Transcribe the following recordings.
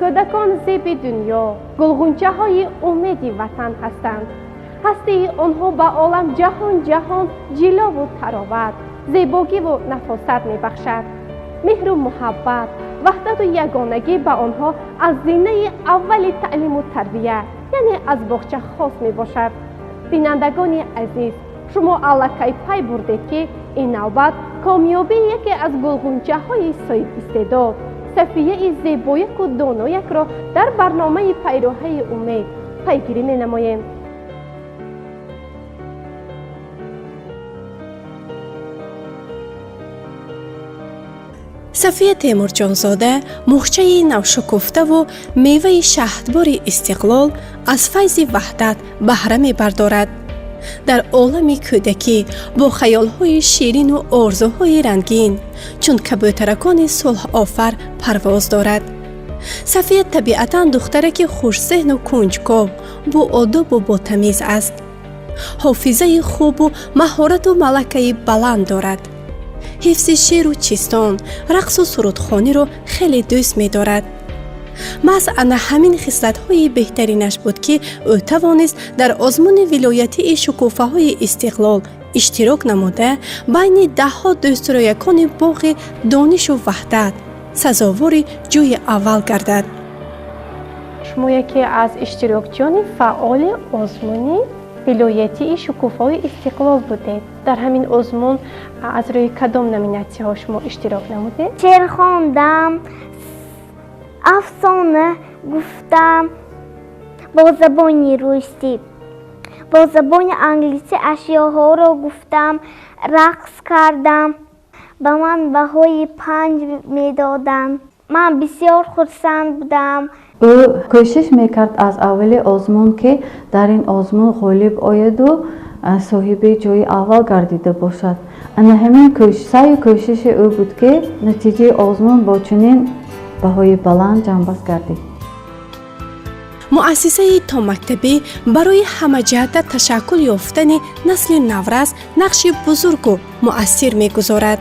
Кӯдакон зеби дунё, гулғунчаҳои умеди ватан ҳастанд. Ҳастии онҳо ба олам ҷаҳон ҷаҳон ҷилову тароват, зебогиву нафосат мебахшад. Меҳру муҳаббат, ваҳдату ягонагӣ ба онҳо аз зинаи аввали таълиму тарбия, яъне аз боғча хос мебошад. Бинандагони азиз, шумо аллакай пай бурдед, ки ин навбат комёбии яке аз гулғунчаҳои соҳибистеъдод, Сафияи зебояку доноякро дар барномаи Пайроҳаи умед пайгирӣ менамоем. Сафия Темурҷонзода муғчаи навшукуфтаву меваи шаҳдбори истиқлол аз файзи ваҳдат баҳра мебардорад. Дар олами кӯдакӣ бо хаёлҳои ширину орзуҳои рангин чун кабӯтаракони сулҳофар парвоз дорад. Сафия табиатан духтараки хушзеҳну кунҷков, боодобу ботамиз аст. Ҳофизаи хубу маҳорату малакаи баланд дорад. Ҳифзи шеъру чистон, рақсу сурудхониро хеле дӯст медорад. Маҳз ана ҳамин хислатҳои беҳтаринаш буд, ки ӯ тавонист дар озмуни вилоятии Шукуфаҳои истиқлол иштирок намуда, байни даҳҳо дӯстроякони боғи донишу ваҳдат сазовори ҷойи аввал гардад. Шумо яке аз иштирокчиёни фаъоли озмуни вилоятии Шукуфаҳои истиқлол будед. Дар ҳамин озмун аз рӯи кадом номинатсияҳо шумо иштирок намудед? Шеър хондам, афсона гуфтам бо забони русӣ, бо забони англисӣ ашёҳоро гуфтам, рақс кардам. Ба ман баҳои 5 медоданд. Ман бисёр хурсанд будам. Ӯ кӯшиш мекард аз аввали озмун, ки дар ин озмун ғолиб ояду соҳиби ҷои аввал гардида бошад. Ана ҳамин саъю кӯшиши ӯ буд, ки натиҷаи озмун бо чунин баҳои баланд ҷамъбаст гардид. Муассисаи томактабӣ барои ҳамаҷиҳата ташаккул ёфтани насли наврас нақши бузургу муассир мегузорад.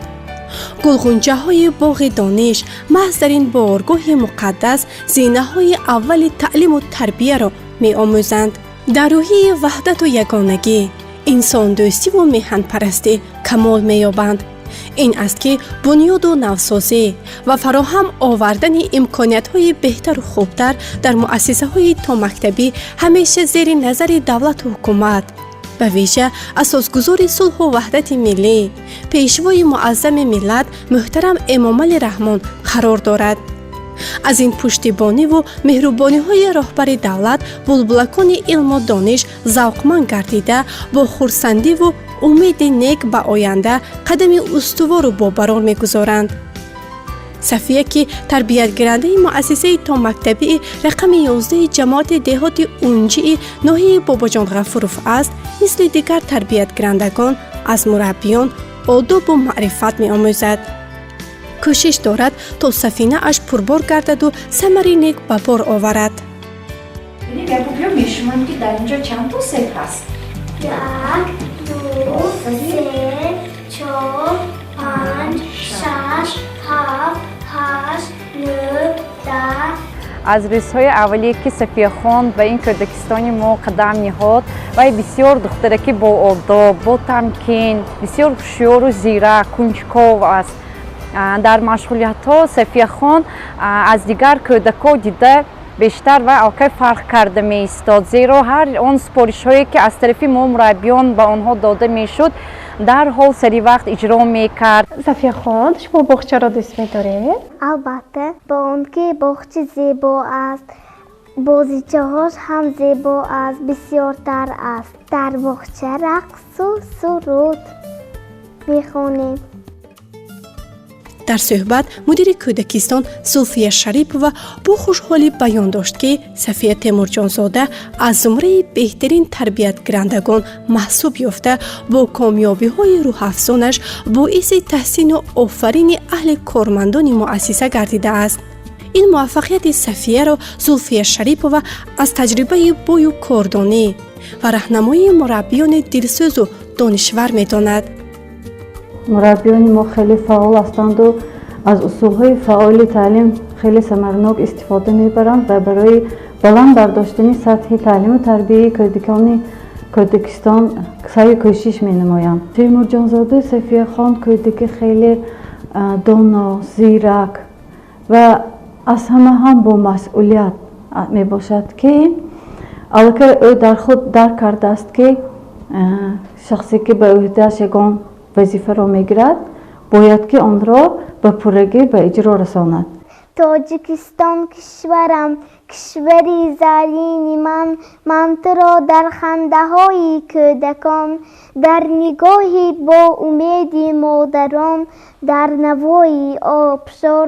Гулғунчаҳои боғи дониш маҳз дар ин боргоҳи муқаддас зинаҳои аввали таълиму тарбияро меомӯзанд. Дар рӯҳияи ваҳдату ягонагӣ, инсондӯстиву меҳанпарастӣ камол меёбанд. Ин аст, ки бунёду навсозӣ ва фароҳам овардани имкониятҳои беҳтару хубтар дар муассисаҳои томактабӣ ҳамеша зери назари давлату ҳукумат, ба вижа асосгузори сулҳу ваҳдати миллӣ, пешвои муаззами миллат муҳтарам Эмомалӣ Раҳмон қарор дорад. Аз ин пуштибониву меҳрубониҳои роҳбари давлат булбулакони илму дониш завқманд гардида, бо хурсандиву умеди нек ба оянда қадами устувору бобарор мегузоранд. Сафия, ки тарбиятгирандаи муассисаи томактабии рақами 11 ҷамоати деҳоти Унҷии ноҳияи Бобоҷон Ғафуров аст, мисли дигар тарбиятгирандагон аз мураббиён одобу маърифат меомӯзад. Кӯшиш дорад, то сафинааш пурбор гардаду самари нек ба бор оварад. Мешуморем, ки дар инҷо чанд то себ ҳаст? Як, ду, се, чор, панҷ, шаш, ҳафт, ҳашт, нӯҳ, 10. Аз рӯзҳои аввалие, ки Сафияхон ба ин кӯдакистони мо қадам ниҳод, вай бисёр духтараки боодоб, ботамкин, бисёр ҳушёру зирак, кунҷков аст. Дар машғулиятҳо Сафияхон аз дигар кӯдакҳо дида бештар ва аллакай фарқ карда меистод, зеро ҳар он супоришҳое, ки аз тарафи мо мураббиён ба онҳо дода мешуд, дарҳол сари вақт иҷро мекард. Сафияхон, шумо боғчаро дӯст медоред? Албатта, бо он ки боғча зебо аст, бозичаҳош ҳам зебо аст, бисёртар аст. Дар боғча рақсу суруд мехонем. Дар суҳбат мудири кӯдакистон Зулфия Шарипова бо хушҳолӣ баён дошт, ки Сафия Темурҷонзода аз зумраи беҳтарин тарбиятгирандагон маҳсуб ёфта, бо комёбиҳои рӯҳафзонаш боиси таҳсину офарини аҳли кормандони муассиса гардидааст. Ин муваффақияти Сафияро Зулфия Шарипова аз таҷрибаи бою кордонӣ ва раҳнамоии мураббиёни дилсӯзу донишвар медонад. Мураббиёни мо хеле фаъол ҳастанду аз усулҳои фаъоли таълим хеле самаранок истифода мебаранд ва барои баланд бардоштани сатҳи таълиму тарбияи кӯдакони кӯдакистон саъю кӯшиш менамоянд. Темурҷонзода Сафияхон кӯдаки хеле доно, зирак ва аз ҳама ҳам бо масъулият мебошад, ки аллакай ӯ дар худ дарк кардааст, ки шахсе ки ба ӯҳдааш ягон вазифаро мегирад, бояд ки онро ба пуррагӣ ба иҷро расонад. Тоҷикистон, кишварам, кишвари зарини ман, ман туро дар хандаҳои кӯдакон, дар нигоҳи бо умеди модарон, дар навои обшор,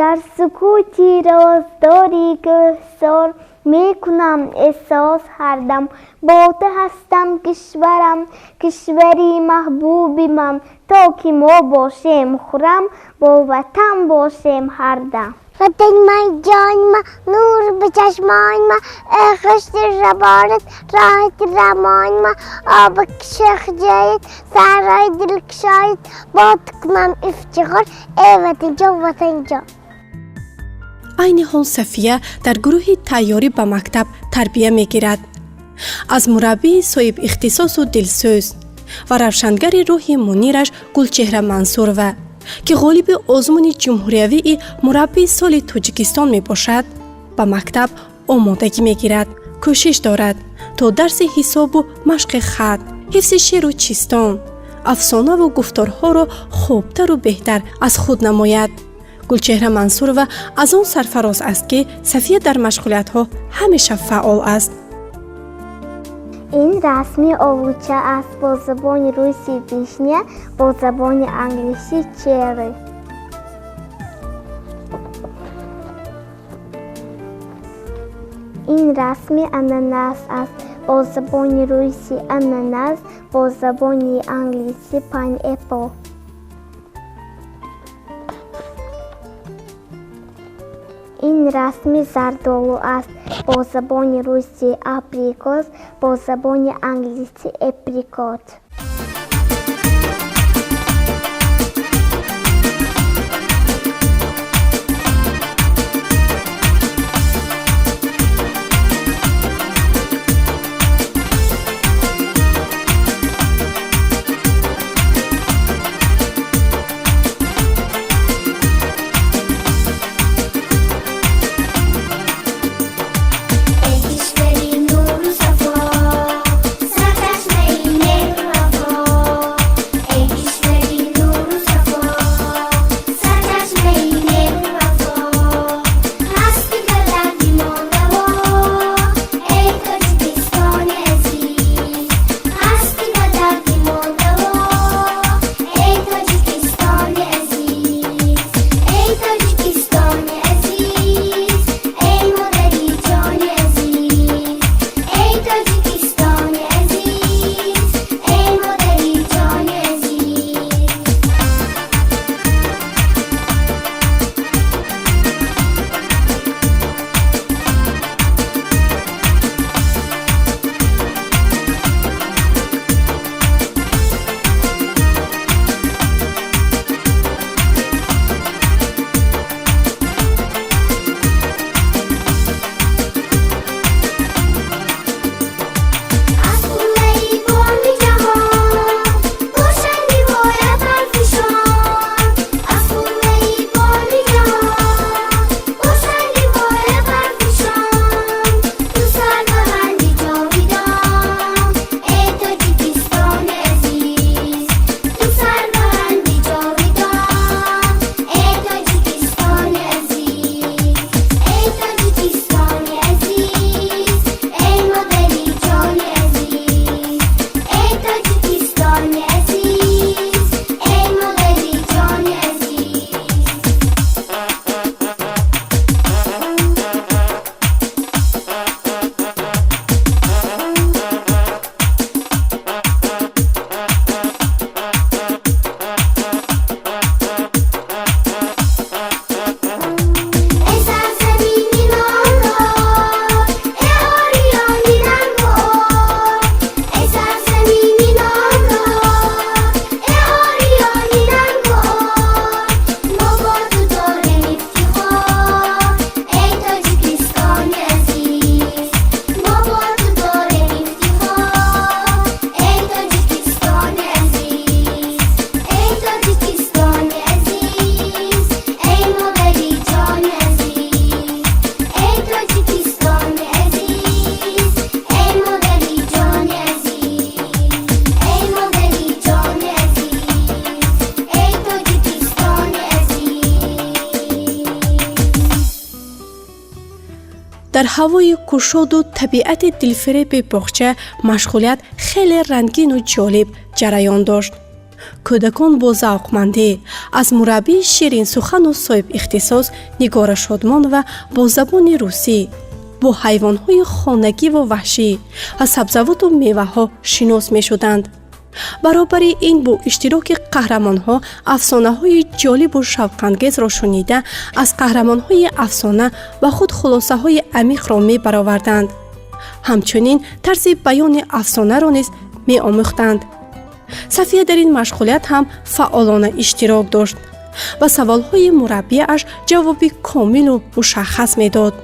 дар сукути роздори кӯҳсор мекунам эҳсос ҳардам. Бо ту ҳастам, кишварам, кишвари маҳбуби ман, то ки мо бошем хуррам, бо ватан бошем ҳардам. Ватан ман, ҷони ма, нур ба чашмони ма, эй хушти раборат, роҳати рамони ма, оби шахҷоят, саҳрои дилкушоят, бо ту кунам ифтихор, эй ватанҷон, ватанҷон. Айни ҳол Сафия дар гурӯҳи тайёрӣ ба мактаб тарбия мегирад. Аз мураббии соҳибихтисосу дилсӯз ва равшангари рӯҳи мунираш Гулчеҳра Мансурова, ки ғолиби озмуни ҷумҳуриявии мураббии соли Тоҷикистон мебошад, ба мактаб омодагӣ мегирад. Кӯшиш дорад, то дарси ҳисобу машқи хат, ҳифзи шеъру чистон, афсонаву гуфторҳоро хубтару беҳтар аз худ намояд. Гулчеҳра Мансурова аз он сарфароз аст, ки Сафия дар машғулиятҳо ҳамеша фаъол аст. Ин расми олуча аст, бо забони руси вишня, бо забони англисӣ cherry. Ин расми ананас аст, бо забони русӣ ананас, бо забони англисӣ pineapple. Ин расми зардолу аст, бо забони русӣ абрикос, бо забони англисӣ apricot. Эй кишвари нуру сафо, сарчашмаи меҳру. Дар ҳавои кушоду табиати дилфиреби боғча машғулият хеле рангину ҷолиб ҷараён дошт. Кӯдакон бо завқмандӣ аз мураббии ширинсухану соҳибихтисос Нигора Шодмонова бо забони русӣ бо ҳайвонҳои хонагиву ваҳшӣ ва сабзавоту меваҳо шинос мешуданд. Баробари ин бо иштироки қаҳрамонҳо афсонаҳои ҷолибу шавқангезро шунида, аз қаҳрамонҳои афсона ба худ хулосаҳои амиқро мебароварданд. Ҳамчунин тарзи баёни афсонаро низ меомӯхтанд. Сафия дар ин машғулият ҳам фаъолона иштирок дошт. Ба саволҳои мураббияаш ҷавоби комилу мушаххас медод.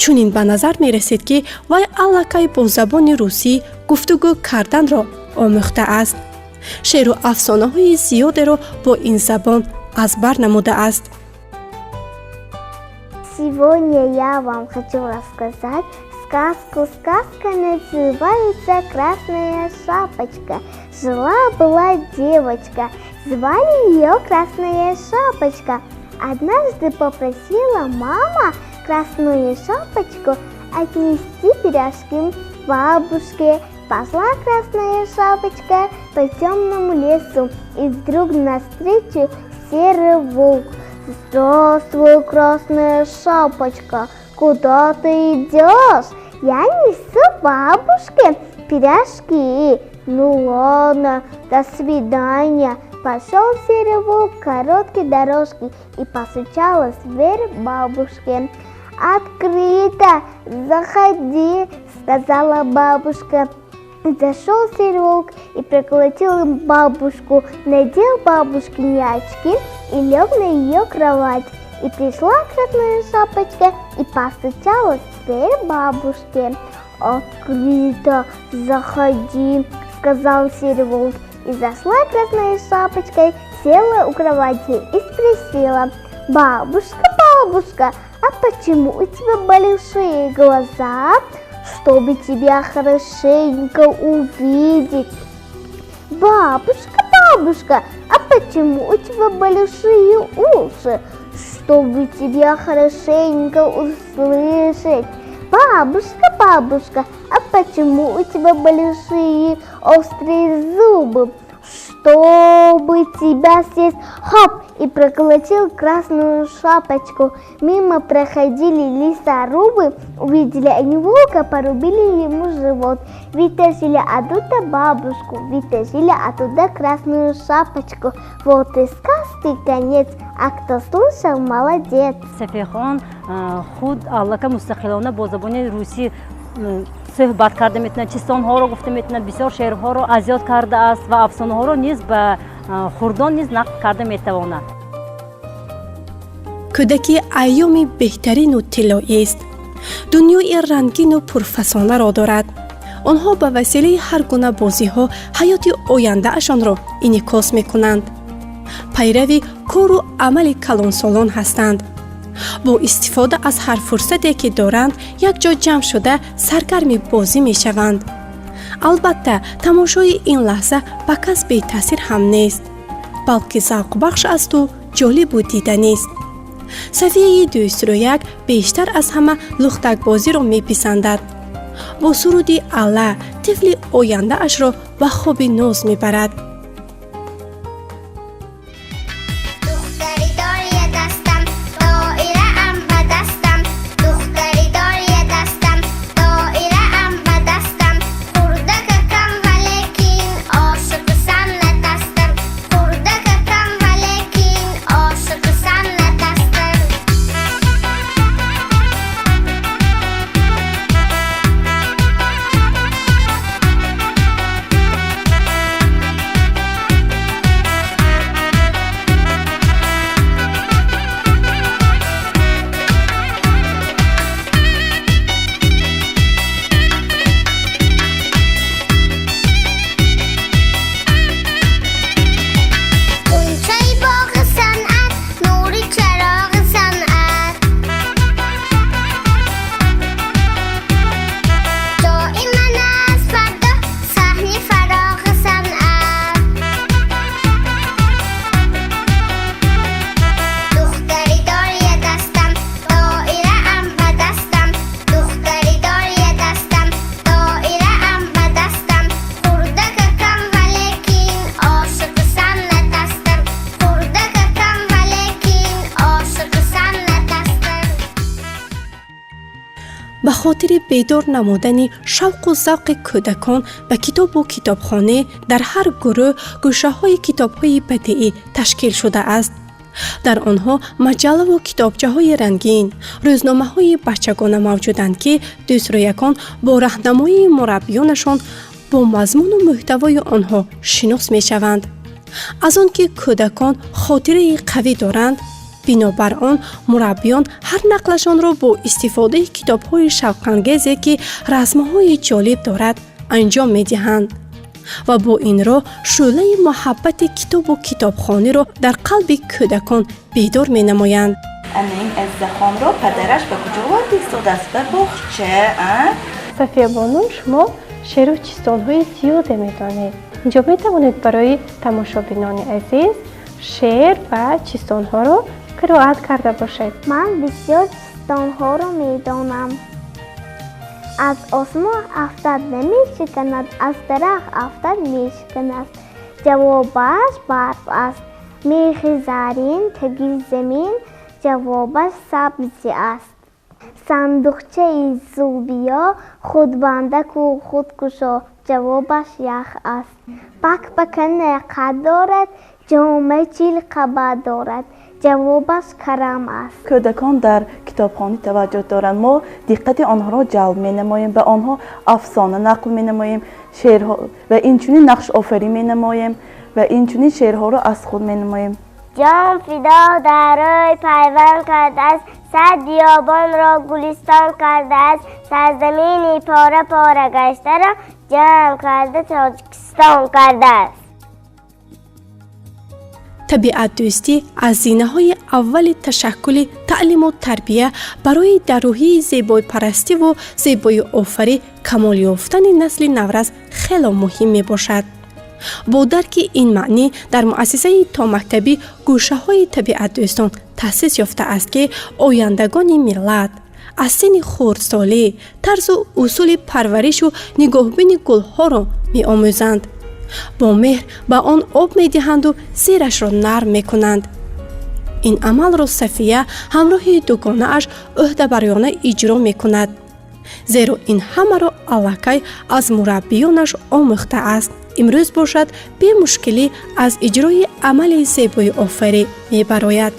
Чунин ба назар мерасид, ки вай аллакай бо забони русӣ гуфтугӯ карданро омӯхтааст, шеъру афсонаҳои зиёдеро бо ин забон аз бар намудааст. Сегодня я вам хочу рассказать сказку. Сказка называется «Красная шапочка». Жила-была девочка, звали ее Красная Шапочка. Однажды попросила мама Красную Шапочку отнести пирожки бабушке. Пошла Красная Шапочка по темному лесу, и вдруг навстречу серый волк. «Здравствуй, Красная Шапочка, куда ты идешь?» «Я несу бабушке пирожки». «Ну ладно, до свидания». Пошел серый волк короткой дорожки и постучалась в дверь бабушке. «Открыто, заходи», сказала бабушка. Зашел серый волк и проглотил бабушку, надел бабушкины очки и лег на ее кровать. И пришла Красная Шапочка и постучалась в дверь бабушке. «Открыто, заходи», сказал серый волк. И зашла Красная Шапочка, села у кровати и спросила: «Бабушка, бабушка, а почему у тебя большие глаза?» «Чтобы тебя хорошенько увидеть». «Бабушка, бабушка, а почему у тебя большие уши?» «Чтобы тебя хорошенько услышать». «Бабушка, бабушка, а почему у тебя большие острые зубы?» «Чтобы тебя съесть». Хоп! И проглотил Красную Шапочку. Мимо проходили лесорубы, увидели они волка, порубили ему живот. Вытащили оттуда бабушку, вытащили оттуда Красную Шапочку. Вот и сказки конец, а кто слушал, молодец. Сафияхон худ аллака мустақилона бо забони русӣ суҳбат карда метавонад, чистонҳоро гуфта метавонад, бисёр шеърҳоро аз ёд кардааст ва афсонаҳоро низ ба хурдон низ нақл карда метавонад. Кӯдакӣ айёми беҳтарину тиллоист. Дунёи рангину пурфасонаро дорад. Онҳо ба василаи ҳар гуна бозиҳо ҳаёти ояндаашонро инъикос мекунанд, пайрави кору амали калонсолон ҳастанд. Бо истифода аз ҳар фурсате ки доранд, якҷо ҷамъ шуда саргарми бозӣ мешаванд. Албатта, тамошои ин лаҳза ба кас бетаъсир ҳам нест, балки завқбахш асту ҷолибу диданист. Сафияи дӯстрӯяк бештар аз ҳама лухтакбозиро меписандад. Бо суруди алла тифли ояндаашро ба хоби ноз мебарад. Духтари дория дастам, доираам ба дастам, духтари дория дастам, доираам ба дастам, хурдакакам, валекин ошиқи санъатастам, хурдакакам, валекин ошиқи санъатастам. Ба хотири бедор намудани шавқу завқи кӯдакон ба китобу китобхона дар ҳар гурӯҳ гӯшаҳои китобҳои бадеӣ ташкил шудааст. Дар онҳо маҷаллаву китобчаҳои рангин, рӯзномаҳои бачагона мавҷуданд, ки дӯстрӯякон бо раҳнамоии мураббиёнашон бо мазмуну муҳтавои онҳо шинос мешаванд. Аз он ки кӯдакон хотираи қавӣ доранд, бинобар он мураббиён ҳар нақлашонро бо истифодаи китобҳои шавқангезе, ки расмҳои ҷолиб дорад, анҷом медиҳанд ва бо ин роҳ шӯълаи муҳаббати китобу китобхониро дар қалби кӯдакон бедор менамоянд. Ин Азизахонро падараш ба куҷо оварда истодааст? Ба боғча. Сафиябону, шумо шеъру чистонҳои зиёде медонед. Инҷо метавонед барои тамошобинони азиз шеър ва чистонҳоро қироат карда бошед. Ман бисёр чистонҳоро медонам. Аз осмон афтад намешиканад, аз дарахт афтад мешиканад. Ҷавобаш барф аст. Мехи зарин таги замин, ҷавобаш сабзӣ аст. Сандуқчаи зулбиё худбандаку худкушо, ҷавобаш ях аст. Пак пакане қад дорад, ҷомаи чил қабат дорад, ҷавобаш карам аст. Кӯдакон дар китобхонӣ таваҷҷӯҳ доранд. Мо диққати онҳоро ҷалб менамоем, ба онҳо афсона нақл менамоем, шеърҳо ва инчунин нақшофарӣ менамоем ва инчунин шеърҳоро аз худ менамоем. Ҷон фидо дар рӯй пайванд кардааст, сад биёбонро гулистон кардааст, сарзамини пора пора гаштаро ҷамъ карда Тоҷикистон кардааст. Табиатдӯстӣ аз зинаҳои аввали ташаккули таълиму тарбия барои дар рӯҳии зебоипарастиву зебоиофарӣ камол ёфтани насли наврас хело муҳим мебошад. Бо дарки ин маънӣ дар муассисаи томактабӣ гӯшаҳои табиатдӯстон таъсис ёфтааст, ки ояндагони миллат аз синни хурдсолӣ тарзу усули парваришу нигоҳбини гулҳоро меомӯзанд, бо меҳр ба он об медиҳанду зерашро нарм мекунанд. Ин амалро Сафия ҳамроҳи дугонааш ӯҳдабарёна иҷро мекунад, зеро ин ҳамаро аллакай аз мураббиёнаш омӯхтааст. Имрӯз бошад бемушкилӣ аз иҷрои амали зебоиофарӣ мебарояд.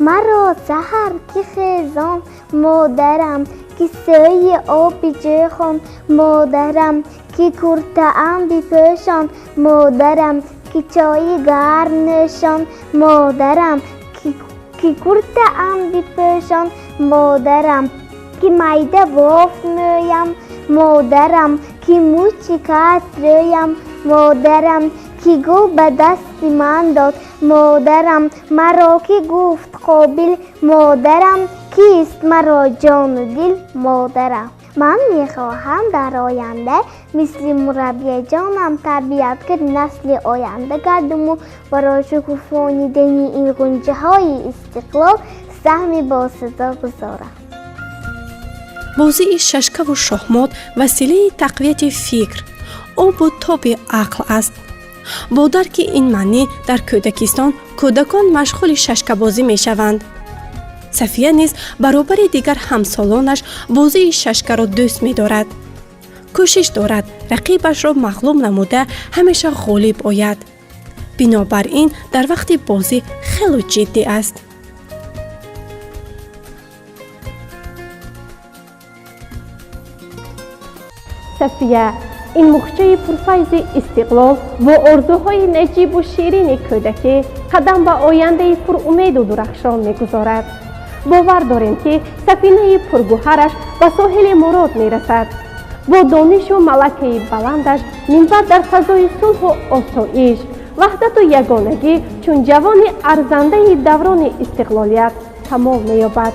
Маро саҳар ки хезон, модарам, ки сӯи оби ҷӯхон, модарам, ки куртаам бипӯшон, модарам, ки чойи гарм нӯшон, модарам, ки куртаам бипӯшон, модарам, ки майда бофт мӯям, модарам, ки мӯчи кат рӯям, модарам, ки гул ба дасти ман дод, модарам, маро ки гуфт қобил, модарам, кист маро ҷону дил, модарам. Ман мехоҳам дар оянда мисли мураббияҷонам тарбиятгари насли оянда гардуму барои шукуфонидани ин ғунчаҳои истиқлол саҳми босазо гузорам. Бозии шашкаву шоҳмот василаи тақвияти фикр, обу тоби ақл аст. Бо дарки ин маънӣ дар кӯдакистон кӯдакон машғули шашкабозӣ мешаванд. Сафия низ баробари дигар ҳамсолонаш бозии шашкаро дӯст медорад. Кӯшиш дорад рақибашро мағлуб намуда ҳамеша ғолиб ояд. Бинобар ин дар вақти бозӣ хело ҷиддӣ аст. Сафия ин мухчаи пурфайзи истиқлол бо орзуҳои наҷибу ширини кӯдакӣ қадам ба ояндаи пурумеду дурахшон мегузорад. Бовар дорем, ки сафинаи пургӯҳараш ба соҳили мурод мерасад. Бо донишу малакаи баландаш минбаъд дар фазои сулҳу осоиш, ваҳдату ягонагӣ чун ҷавони арзандаи даврони истиқлолият камол меёбад.